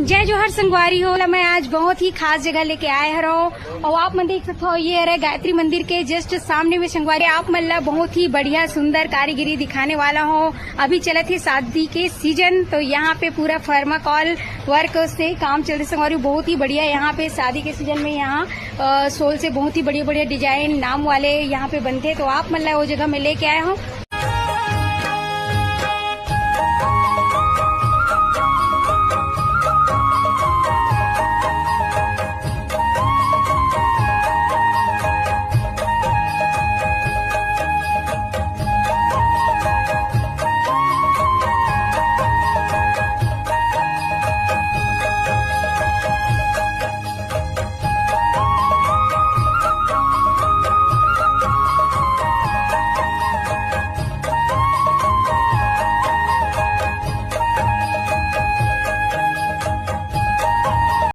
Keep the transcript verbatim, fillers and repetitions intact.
जय जोहार संगवारी हो, मैं आज बहुत ही खास जगह लेके आए हरव। और आप मन देख सकते हो, ये हरे गायत्री मंदिर के just सामने में संगवारी, आप मन ला बहुत ही बढ़िया सुंदर कारीगरी दिखाने वाला हूँ। अभी चलत हे शादी के सीजन, तो यहाँ पे पूरा थर्माकोल वर्क से काम चलत हे संगवारी, बहुत ही बढ़िया। यहाँ पे शादी के सीजन में यहाँ अ, सोल से बहुत ही बढ़िया बढ़िया डिजाइन नाम वाले यहाँ पे बनते हैं, तो आप मन ला वो जगह में लेके आए हूँ।